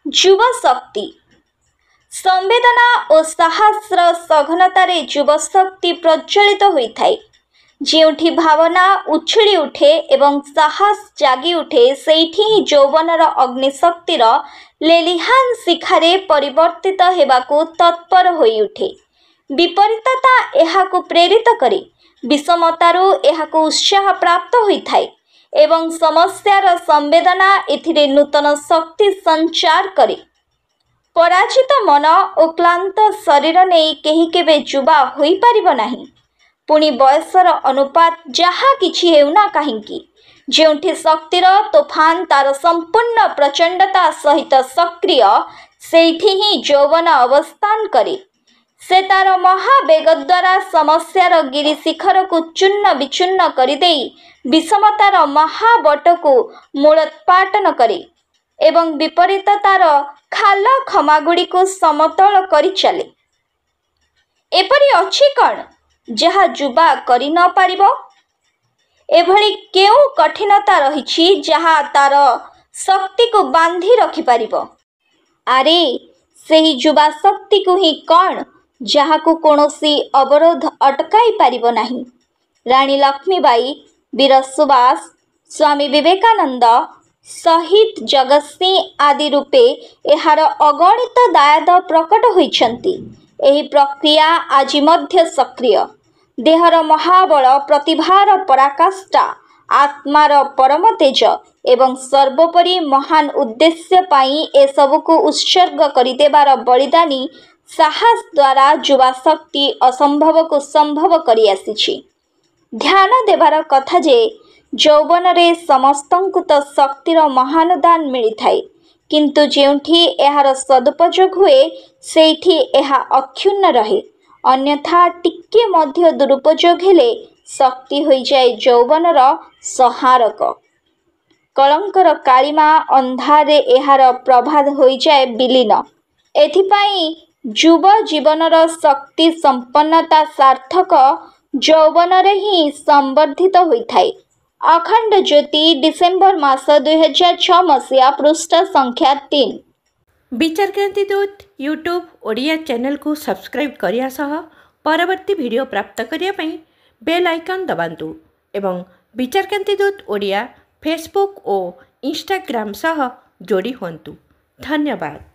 ଯୁବଶକ୍ତି। ସମ୍ବେଦନା ଓ ସାହସର ସଘନତାରେ ଯୁବଶକ୍ତି ପ୍ରଜ୍ୱଳିତ ହୋଇଥାଏ। ଯେଉଁଠି ଭାବନା ଉଛୁଳି ଉଠେ ଏବଂ ସାହସ ଜାଗି ଉଠେ, ସେଇଠି ହିଁ ଯୌବନର ଅଗ୍ନିଶକ୍ତିର ଲେଲିହାନ ଶିଖାରେ ପରିବର୍ତ୍ତିତ ହେବାକୁ ତତ୍ପର ହୋଇଉଠେ। ବିପରୀତତା ଏହାକୁ ପ୍ରେରିତ କରେ, ବିଷମତାରୁ ଏହାକୁ ଉତ୍ସାହ ପ୍ରାପ୍ତ ହୋଇଥାଏ ଏବଂ ସମସ୍ୟାର ସମ୍ବେଦନା ଏଥିରେ ନୂତନ ଶକ୍ତି ସଞ୍ଚାର କରେ। ପରାଜିତ ମନ ଓ କ୍ଳାନ୍ତ ଶରୀର ନେଇ କେହି କେବେ ଯୁବା ହୋଇପାରିବ ନାହିଁ। ପୁଣି ବୟସର ଅନୁପାତ ଯାହା କିଛି ହେଉନା କାହିଁକି, ଯେଉଁଠି ଶକ୍ତିର ତୋଫାନ ତାର ସମ୍ପୂର୍ଣ୍ଣ ପ୍ରଚଣ୍ଡତା ସହିତ ସକ୍ରିୟ, ସେଇଠି ହିଁ ଯୌବନ ଅବସ୍ଥାନ କରେ। ସେ ତାର ମହାବେଗ ଦ୍ୱାରା ସମସ୍ୟାର ଗିରିଶିଖରକୁ ଚୂର୍ଣ୍ଣ ବିଚୂର୍ଣ୍ଣ କରିଦେଇ ବିଷମତାର ମହାବଟକୁ ମୂଳୋତ୍ପାଟନ କରେ ଏବଂ ବିପରୀତତାର ଖାଲ ଖମାଗୁଡ଼ିକୁ ସମତଳ କରି ଚାଲେ। ଏପରି ଅଛି କ'ଣ, ଯାହା ଯୁବା କରି ନ ପାରିବ? ଏଭଳି କେଉଁ କଠିନତା ରହିଛି, ଯାହା ତାର ଶକ୍ତିକୁ ବାନ୍ଧି ରଖିପାରିବ? ଆରେ, ସେହି ଯୁବାଶକ୍ତିକୁ ହିଁ କ'ଣ, ଯାହାକୁ କୌଣସି ଅବରୋଧ ଅଟକାଇ ପାରିବ ନାହିଁ? ରାଣୀ ଲକ୍ଷ୍ମୀବାଈ, ବୀର ସୁଭାଷ, ସ୍ୱାମୀ ବିବେକାନନ୍ଦ, ଶହୀଦ ଜଗତ ସିଂ ଆଦି ରୂପେ ଏହାର ଅଗଣିତ ଦାୟାଦ ପ୍ରକଟ ହୋଇଛନ୍ତି। ଏହି ପ୍ରକ୍ରିୟା ଆଜି ମଧ୍ୟ ସକ୍ରିୟ। ଦେହର ମହାବଳ, ପ୍ରତିଭାର ପରାକାଷ୍ଠା, ଆତ୍ମାର ପରମ ତେଜ ଏବଂ ସର୍ବୋପରି ମହାନ ଉଦ୍ଦେଶ୍ୟ ପାଇଁ ଏସବୁକୁ ଉତ୍ସର୍ଗ କରିଦେବାର ବଳିଦାନୀ ସାହସ ଦ୍ୱାରା ଯୁବାଶକ୍ତି ଅସମ୍ଭବକୁ ସମ୍ଭବ କରିଆସିଛି। ଧ୍ୟାନ ଦେବାର କଥା ଯେ ଯୌବନରେ ସମସ୍ତଙ୍କୁ ତ ଶକ୍ତିର ମହାନଦାନ ମିଳିଥାଏ, କିନ୍ତୁ ଯେଉଁଠି ଏହାର ସଦୁପଯୋଗ ହୁଏ, ସେଇଠି ଏହା ଅକ୍ଷୁଣ୍ଣ ରହେ। ଅନ୍ୟଥା ଟିକିଏ ମଧ୍ୟ ଦୁରୁପଯୋଗ ହେଲେ ଶକ୍ତି ହୋଇଯାଏ ଯୌବନର ସଂହାରକ। କଳଙ୍କର କାଳିମା ଅନ୍ଧାରରେ ଏହାର ପ୍ରଭା ହୋଇଯାଏ ବିଲୀନ। ଏଥିପାଇଁ ଯୁବ ଜୀବନର ଶକ୍ତି ସମ୍ପନ୍ନତା ସାର୍ଥକ ଯୌବନରେ ହିଁ ସମ୍ବର୍ଦ୍ଧିତ ହୋଇଥାଏ। ଅଖଣ୍ଡ ଜ୍ୟୋତି, ଡିସେମ୍ବର ମାସ 2006 ମସିହା, ପୃଷ୍ଠା ସଂଖ୍ୟା 3। ବିଚାରକ୍ରାନ୍ତି ଦୂତ ୟୁଟ୍ୟୁବ୍ ଓଡ଼ିଆ ଚ୍ୟାନେଲକୁ ସବସ୍କ୍ରାଇବ୍ କରିବା ସହ ପରବର୍ତ୍ତୀ ଭିଡ଼ିଓ ପ୍ରାପ୍ତ କରିବା ପାଇଁ ବେଲ୍ ଆଇକନ୍ ଦବାନ୍ତୁ ଏବଂ ବିଚାରକ୍ରାନ୍ତି ଦୂତ ଓଡ଼ିଆ ଫେସବୁକ୍ ଓ ଇନଷ୍ଟାଗ୍ରାମ ସହ ଯୋଡ଼ି ହୁଅନ୍ତୁ। ଧନ୍ୟବାଦ।